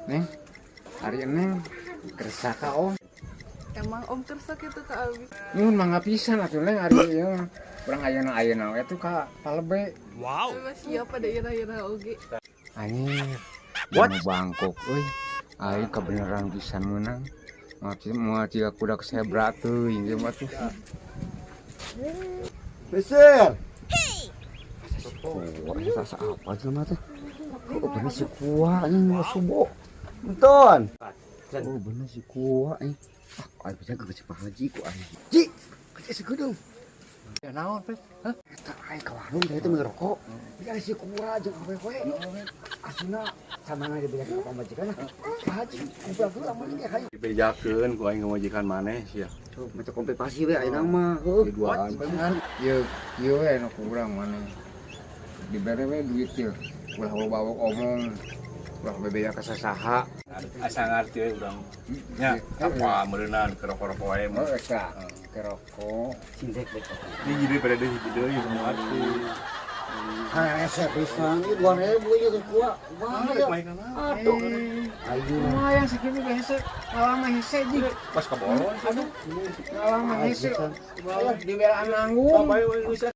Neng, ari Neng kersa ka Om? Emang Om kersa kitu ka abi? Nyuhun, mangga pisan atuh, Neng, ari ieu mah. Urang ayeuna ayeuna we tuh ka Palebe. Abi mah siap pada ira-ira oge. Anjir. What? Bangkok euy. Aing kebeneran pisan meunang. Moal ciga kuda zebra teuing ieu mah tuh. Meser. Oh, rasa apa jelema teh? Oh, bener si kuah ini subo. Enton. Oh, bener si kuah ini. Ah, aing bisa ke si Pak Haji ku aing. Ji, ke si Gedung. Ya naon, Pet? Hah? Eta aing ka warung teh teh meuli rokok. Biar si kuah jeung awewe. Asuna sama dibejakeun ka pamajikan. Pak Haji, kumpul heula mun ge hayu. Dibejakeun ku aing pamajikan maneh sia. Tuh, maca kompensasi we ayeuna mah. Heuh. Di duaan. Kan ieu ieu we nu ku urang maneh. Dibere we duit ieu. Ulah loba omong. Ulah bebeja ka sasaha. Asa ngarti we urang. Nya, apa meureunan ke rokok-rokok wae mah. Oh, eta ke rokok. Sing dek dek. Ini jadi pada deui hiji deui nu ngarti. Hese pisan ieu 2000 ieu ke kuah. Kumaha ya? Aduh. Ayo. Lumayan sakitu ge hese. Ngalama hese ji. Pas kabolon. Aduh, ngalama hese. Dibelaan nanggung. Bae we geus.